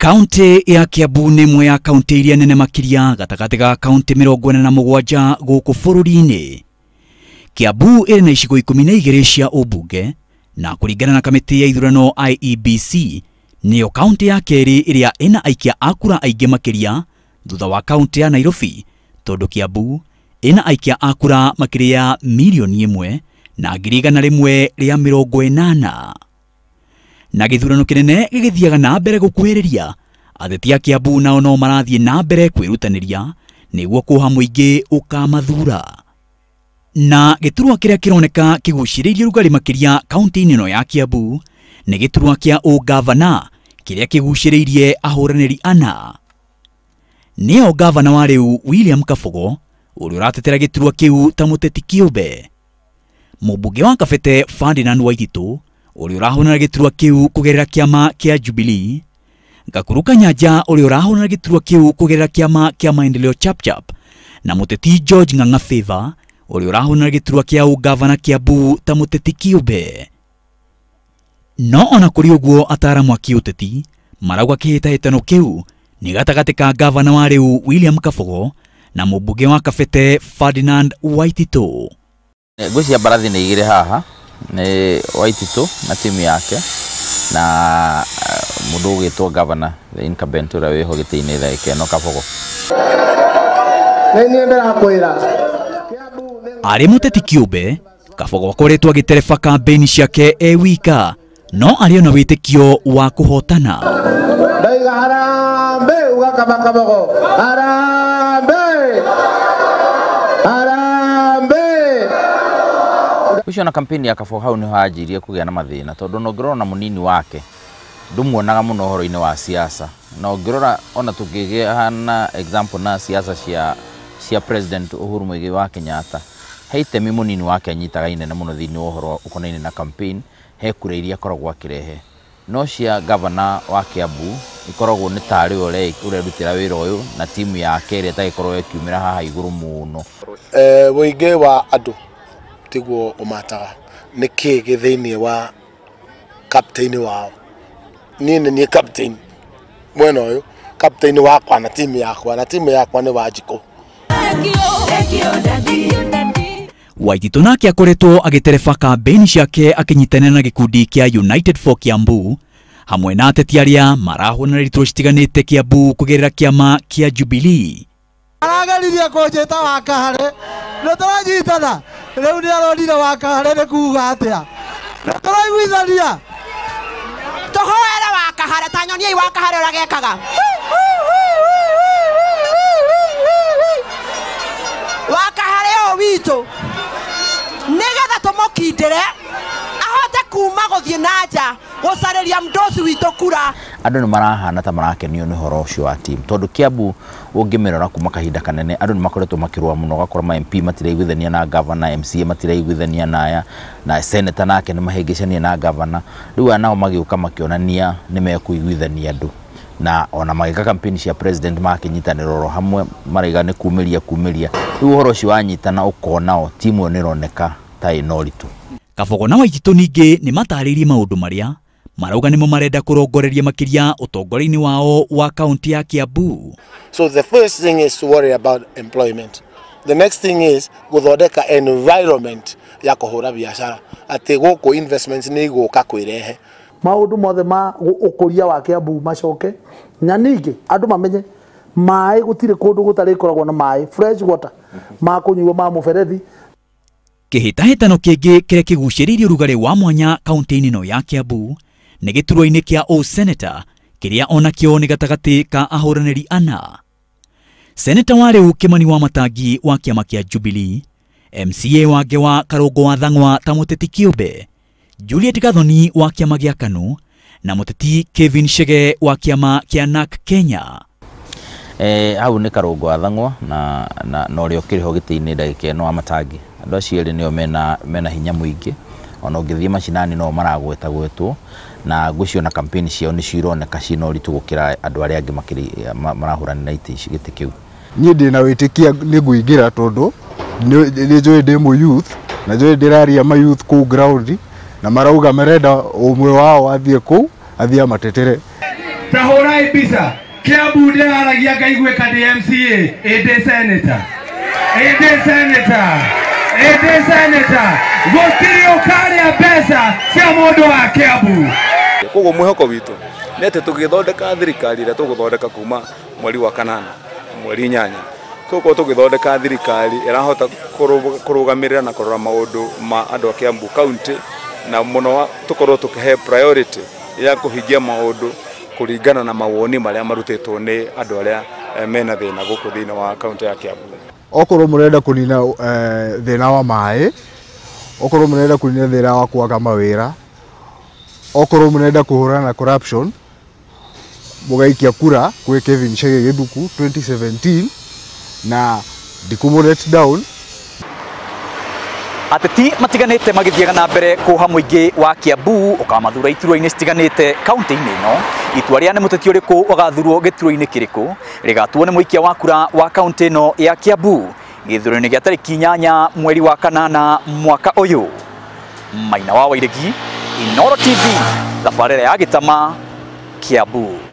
Kaunti ya Kiambu nĩ ĩmwe ya kaunti iria nene makĩria gatagatĩ ga kaunti 47 gũkũ bũrũri-inĩ. Kiambu ĩrĩ na icigo 12 cia ũmbunge na kũringana na kamĩtĩ ya ithurano IEBC nĩyo kaunti ya kerĩ ĩrĩa ĩna aikia a kura aingĩ makĩria thutha wa kaunti ya Nairobi, tondũ Kiambu ĩna aikia a kura makĩria 1,180,000. Na gĩthurano kĩnene gĩgĩthiaga na mbere gũkuhĩrĩria, ateti a Kiambu nao no marathiĩ na mbere kwĩrutanĩria nĩguo kũha mũingĩ ũkamathura. Na gĩturwa kĩrĩa kĩroneka kĩgucĩrĩirie rugarĩ makĩria kaunti-inĩ ĩno ya Kiambu nĩ gĩturwa kĩa ũgavana kĩrĩa kĩgucĩrĩirie ahũranĩri ana. Nĩo gavana wa rĩu William Kabogo ũrĩa ũratetera gĩturwa kĩu ta mũteti kĩũmbe, mũmbunge wa Kabete Ferdinand Waititu ũrĩa ũrahũranĩra gĩturwa kĩu kũgerera kĩama kĩa Jubilee, Gakuru Kanyanja ũrĩa ũrahũranĩra gĩturwa kĩu kũgerera kĩama kĩa Maendeleo Chapchap, na mũteti George Ng'ang'a Favor ũrĩa ũrahũranĩra gĩturwa kĩa ũgavana Kiambu ta mũteti kĩũmbe. No ona kũrĩ ũguo ataaramu a kĩũteti marauga kĩhĩtahĩtano kĩu nĩ gatagatĩ ka gavana wa rĩu William Kabogo na mũmbunge wa Kabete Ferdinand Waititu. Ngwĩciria mbarathi nĩ igĩrĩ haha, nĩ Waititu na timu yake na mũndũ ũgwĩtwo governor the incumbent ũrĩa wĩho gĩtĩ-inĩ ndagĩka ĩno Kabogo. Arĩ mũteti kĩũmbe, Kabogo akoretwo agĩtereba kambĩini ciake e wika, no arĩ ona wĩtĩkio wa kũhotana. Ndaiga harambee ugakaba Kabogo, harambee, harambee. Ũcio na kampeni ya Kabogo hau nĩho anjirie kũgĩa na mathĩna, tondũ ona ũngĩrora na mũnini wake ndũmuonaga mũno ũhoro-inĩ wa siasa, na ũngĩrora ona tũngĩgĩa na example na siasa cia President Uhuru Muigai wa Kenyatta, he itemi mũnini wake anyitaga inene mũno thĩinĩ wa ũhoro ũkonainie na campaign, he kura iria akoragwo akĩrehe. No cia gavana wa Kiambu ikoragwo nĩ tarĩ we ũrerutĩra wĩra ũyũ na timu yake ĩrĩa ĩtagĩkorwo ĩkiumĩra haha igũrũ mũno. Mũingĩ wa andũ tiguo ũmataga nĩ kĩĩ gĩ thĩinĩ wa captain wao. Niĩ nĩ niĩ captain mwena ũyũ, captain wakwa na timu yakwa, na timu yakwa nĩ Wanjikũ. Waititu nake akoretwo agĩtereba kambĩini ciake akĩnyitanĩra na gĩkundi kĩa United for Kiambu hamwe na ateti arĩa marahũranĩra iturwa citiganĩte Kiambu kũgerera kĩama kĩa Jubilee. Arageririe kũnjĩta wa Kahare, nĩ tũranyitana rĩu nĩ aronire wa Kahare nĩ kuga atĩa, nĩ tũraiguithania. Tũhoere wa Kahare, ta nyoniai wa Kahare ũrĩa gekaga. Wa Kahare ũyũ witũ nĩgetha tũmũkindĩre ahote kuma gũthiĩ na nja gũcarĩria mũndũ ũcio witũ kura. Andũ nĩ marahana ta marakenio nĩ ũhoro ũcio wa team, tondũ Kiambu ũngĩmĩrora kuma kahinda kanene andũ nĩ makoretwo makĩrũa mũno, ũgakora ma MP matiraiguithania na governor, MCA matiraiguithania na aya, na senator nake nĩ mahĩngĩcania na governor. Rĩu aya nao magĩũka makĩonania nĩ mekũiguithania andũ, na ona magĩka campaign cia president makĩnyitanĩra oro hamwe, maraiga nĩ kumĩria kumĩria. Rĩu ũhoro ũcio wanyitana ũkona o timu ĩyo nĩ ĩroneka ta ĩna ũritũ. Kabogo na Waititu ningĩ nĩ matarĩirie maũndũ marĩa marauga nĩmo marenda kũrongoreria makĩria ũtongoria-inĩ wao wa kaunti ya Kiambu. So the first thing is to worry about employment. The next thing is gũthondeka environment ya kũhũra biacara, atĩ gũkũ investments nĩ igũka kwĩrehe. Maũndũ mothe ma ũkũria wa Kiambu macoke, na ningĩ andũ mamenye maĩ gũtirĩ kũndũ gũtarĩkoragwo na maĩ fresh water ma kũnyuo ma mũberethi. Kĩhĩtahĩtano kĩngĩ kĩrĩa kĩgucĩrĩirie ũrugarĩ wa mwanya kaunti-inĩ ĩno ya Kiambu nĩ gĩturwa-inĩ kĩa ũseneta kĩrĩa onakĩo nĩ gatagatĩ ka ahũranĩri ana. Seneta wa rĩu Kimani wa Matangi wa kĩama kĩa Jubilee, MCA wa Ngewa Karũngũ wa Thang'wa ta mũteti kĩũmbe, Juliet Gathoni wa kĩama gĩa KANU na mũteti Kevin Chege wa kĩama kĩa NARC Kenya. Hau nĩ Karũngũ wa Thang'wa na ũrĩa ũkĩrĩ ho gĩtĩ-inĩ ndagĩka ĩno wa Matangi. Andũ acio erĩ nĩo mena hinya mũingĩ, ona ũngĩthiĩ macinani no maragwetagwetwo, na ngwĩciria ona campaign ciao nĩcio ironeka ciĩna ũritũ gũkĩra andũ arĩa angĩ marahũranĩra itĩ ici, gĩtĩ kĩu. Niĩ ndĩna wĩtĩkia nĩ ngũingĩra tondũ nĩ njũĩ ndĩ mũ youth, na njũĩ ndĩraria ma youth kũu ground, na marauga marenda ũmwe wao athiĩ kũu athiĩ amatetere. Ta hũra Rorai mbica. Kiambu ndĩraragia ngaiguĩka ndĩ MCA, ĩndĩ senator. Ĩndĩ senator. Ĩndĩ senator. Gũtirĩ ũkarĩa mbeca cia mũndũ wa Kiambu. Koguo mwĩhoko witũ nĩ atĩ tũgĩthondeka thirikari ĩrĩa tũgũthondeka kuma mweri wa kanana mweri inyanya, tũgũkorwo tũgĩthondeka thirikari ĩrahota kũrũgamĩrĩra na kũrora maũndũ ma andũ a Kiambu County, na mũno tũkorwo tũkĩhe priority ya kũhingia maũndũ kũringana na mawoni marĩa marutĩtwo nĩ andũ arĩa mena thĩna gũkũ thĩinĩ wa kaunti ya Kiambu. Okorwo mũrenda kũnina thĩna wa maĩ, okorwo mũrenda kũnina thĩna wa kwaga mawĩra, okorwo mũrenda kũhũrana na corruption, mũgaikia kura kwĩ Kevin Chege Githuku 2017 na ndikũmũ let down. Ateti matiganĩte magĩthiaga na mbere kũha mũingĩ wa Kiambu ũkamathura iturwa-inĩ citiganĩte kaunti-inĩ ĩno. Itua rĩa nĩ mũteti ũrĩkũ ũgathurwo gĩturwa-inĩ kĩrĩkũ rĩgatuo nĩ mũikia wa kura wa kaunti ĩno ya Kiambu gĩthurano-inĩ gĩa tarĩki 8 mweri wa kanana mwaka ũyũ. Maina wa Wairegi, Inooro TV, thabarĩra ya Gĩtama, Kiambu.